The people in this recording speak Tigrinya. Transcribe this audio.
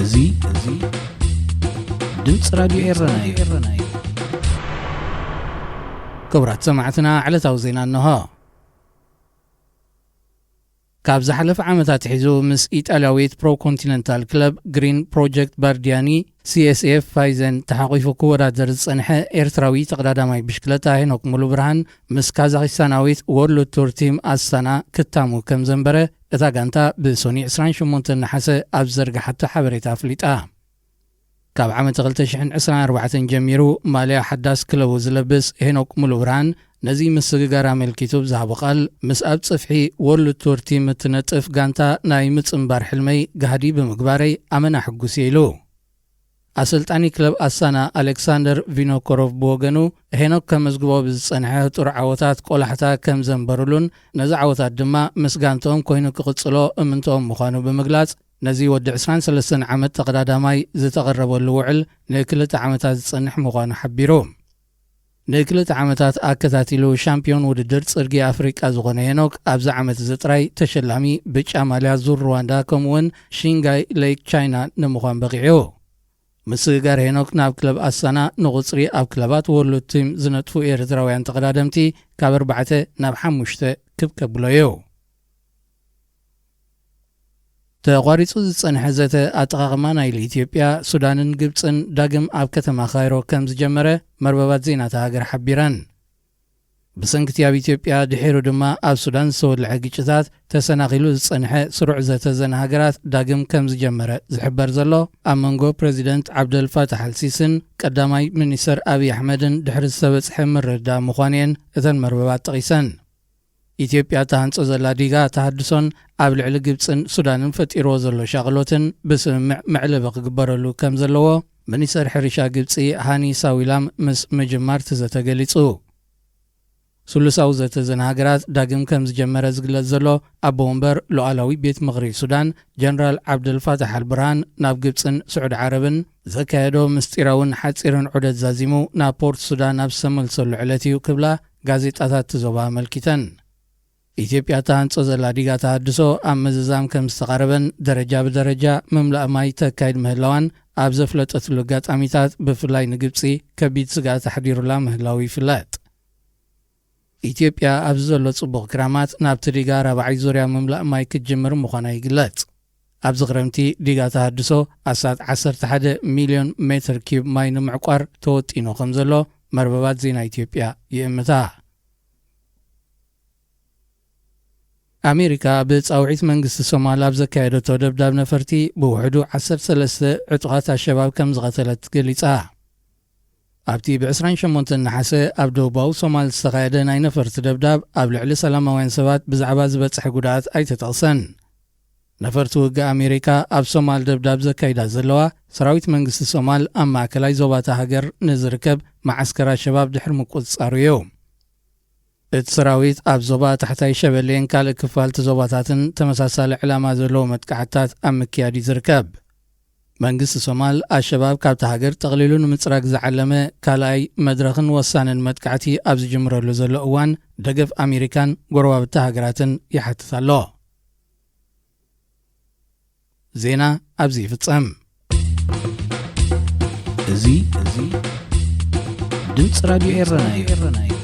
እዚ እዚ ድምፂ ራዲዮ ኤረና እዩ። ክቡራት ሰማዕትና፣ ዕለታዊ ዜና እንሆ። ካብ ዝሓለፈ ዓመታት ሒዙ ምስ ኢጣልያዊት ፕሮ ኮንቲነንታል ክለብ ግሪን ፕሮጀክት ባርዲያኒ፣ ሲኤስኤፍ ፋይዘን፣ ተሓቒፉ ክወዳደር ዝጸንሐ ኤርትራዊ ተቐዳዳማይ ብሽክለታ ሄኖክ ሙሉ ብርሃን፣ ምስ ካዛኺስታናዊት ወርልድ ቱር ቲም ኣስታና ክታሙ ከም ዘንበረ እታ ጋንታ ብሶኒ ዕስራን ሸሞንተን ነሓሰ ኣብ ዝዘርግሓቶ ሓበሬታ ኣፍሊጣ። ካብ ዓመት ክልተ ሽሕን ዕስራን ኣርባዕተን ጀሚሩ ማልያ ሓዳስ ክለቡ ዝለብስ ሄኖክ ሙሉ ብርሃን፣ ነዚ ምስግጋር ኣመልኪቱ ብዝሃቦ ቃል፣ ምስ ኣብ ጽፍሒ ወርልድ ቱር ቲም እትነጥፍ ጋንታ ናይ ምጽንባር ሕልመይ ጋህዲ ብምግባረይ ኣመና ሕጉስ እየ ኢሉ። ኣሰልጣኒ ክለብ ኣስታና ኣሌክሳንደር ቪኖኮሮቭ ብወገኑ፣ ሄኖክ ከመዝግቦ ብዝጸንሐ ህጡር ዓወታት ቆላሕታ ከም ዘንበሩሉን፣ ነዚ ዓወታት ድማ ምስ ጋንትኦም ኮይኑ ክቕጽሎ እምንትኦም ምዃኑ ብምግላጽ፣ ነዚ ወዲ ዕስራን ሰለስተን ዓመት ተቐዳዳማይ ዝተቐረበሉ ውዕል ንክልተ ዓመታት ዝጸንሕ ምዃኑ ሓቢሩ። ንክልተ ዓመታት ኣከታቲሉ ሻምፒዮን ውድድር ጽርጊ ኣፍሪቃ ዝኾነ ሄኖክ፣ ኣብዚ ዓመት እዚ ጥራይ ተሸላሚ ብጫ ማልያ ዙር ሩዋንዳ ከምኡውን ሺንጋይ ሌክ ቻይና ንምዃን በቒዑ። ምስግጋር ሄኖክ ናብ ክለብ ኣስታና ንቑጽሪ ኣብ ክለባት ወርልድ ቲም ዝነጥፉ ኤርትራውያን ተቐዳደምቲ ካብ ኣርባዕተ ናብ ሓሙሽተ ክብ ከብሎ እዩ። ተቋሪጹ ዝጸንሐ ዘተ ኣጠቓቕማ ናይል ኢትዮጵያ፣ ሱዳንን ግብጽን ዳግም ኣብ ከተማ ካይሮ ከም ዝጀመረ መርበባት ዜና እታ ሃገር ሓቢረን። ብሰንክቲ ኣብ ኢትዮጵያ ድሒሩ ድማ ኣብ ሱዳን ዝተወልዐ ግጭታት ተሰናኺሉ ዝጸንሐ ስሩዕ ዘተ ዘን ሃገራት ዳግም ከም ዝጀመረ ዝሕበር ዘሎ፣ ኣብ መንጎ ፕረዚደንት ዓብደል ፋታሕ ኣልሲስን ቀዳማይ ሚኒስተር ኣብይ ኣሕመድን ድሕሪ ዝተበጽሐ ምርድዳእ ምዃኑ እየን እተን መርበባት ጠቒሰን። ኢትዮጵያ እትሃንጾ ዘላ ዲጋ ተሃድሶን ኣብ ልዕሊ ግብጽን ሱዳንን ፈጢርዎ ዘሎ ሻቕሎትን ብስምምዕ መዕለቢ ክግበረሉ ከም ዘለዎ ሚኒስተር ሕርሻ ግብጺ ሃኒ ሳዊላም ምስ ምጅማር እቲ ዘተ ገሊጹ። ስሉሳዊ ዘተ እዘን ሃገራት ዳግም ከም ዝጀመረ ዝግለጽ ዘሎ፣ ኣቦ ወንበር ሉዓላዊ ቤት ምኽሪ ሱዳን ጀነራል ዓብደል ፋታሕ ኣልብርሃን ናብ ግብጽን ስዑዲ ዓረብን ዘካየዶ ምስጢራውን ሓጺርን ዑደት ዛዚሙ ናብ ፖርት ሱዳን ኣብ ዝተመልሰሉ ዕለት እዩ ክብላ ጋዜጣታት እቲ ዞባ ኣመልኪተን። ኢትዮጵያ እትሃንጾ ዘላ ዲጋ ተሃድሶ ኣብ ምዝዛም ከም ዝተቓረበን ደረጃ ብደረጃ ምምላእ ማይ ተካይድ ምህላዋን ኣብ ዘፍለጠትሉ ኣጋጣሚታት፣ ብፍላይ ንግብጺ ከቢድ ስግኣት ኣሕዲሩላ ምህላው ይፍለጥ። ኢትዮጵያ ኣብዚ ዘሎ ጽቡቕ ክራማት ናብቲ ዲጋ ራብዓይ ዙርያ ምምላእ ማይ ክትጅምር ምዃና ይግለጽ። ኣብዚ ክረምቲ ዲጋ ተሃድሶ ኣስታት ዓሰርተ ሓደ ሚልዮን ሜትር ኪዩብ ማይ ንምዕቋር ተወጢኑ ከም ዘሎ መርበባት ዜና ኢትዮጵያ ይእምታ። ኣሜሪካ ብጻውዒት መንግስቲ ሶማል ኣብ ዘካየደቶ ደብዳብ ነፈርቲ ብውሕዱ ዓሰርተ ሰለስተ ዕጡቓት ኣሸባብ ከም ዝቐተለት ገሊጻ። ኣብቲ ብ ዕስራን ሸሞንተን ነሓሰ ኣብ ደቡባዊ ሶማል ዝተኻየደ ናይ ነፈርቲ ደብዳብ፣ ኣብ ልዕሊ ሰላማውያን ሰባት ብዛዕባ ዝበጽሐ ጉድኣት ኣይተጠቕሰን። ነፈርቲ ውግእ ኣሜሪካ ኣብ ሶማል ደብዳብ ዘካይዳ ዘለዋ፣ ሰራዊት መንግስቲ ሶማል ኣብ ማእከላይ ዞባታ ሃገር ንዝርከብ መዓስከር ኣሸባብ ድሕሪ ምቁጽጻሩ እዩ። እቲ ሰራዊት ኣብ ዞባ ታሕታይ ሸበሌን ካልእ ክፋልቲ ዞባታትን ተመሳሳሊ ዕላማ ዘለዎ መጥቃዕትታት ኣብ ምክያድ እዩ ዝርከብ። መንግስቲ ሶማል፣ ኣሸባብ ካብቲ ሃገር ጠቕሊሉ ንምጽራግ ዝዓለመ ካልኣይ መድረኽን ወሳንን መጥቃዕቲ ኣብ ዝጅምረሉ ዘሎ እዋን፣ ደገፍ ኣሜሪካን ጎረባብቲ ሃገራትን ይሓትት ኣሎ። ዜና ኣብዚ ይፍጸም። እዚ፣ እዚ ድምፂ ራዲዮ ኤረና እዩ።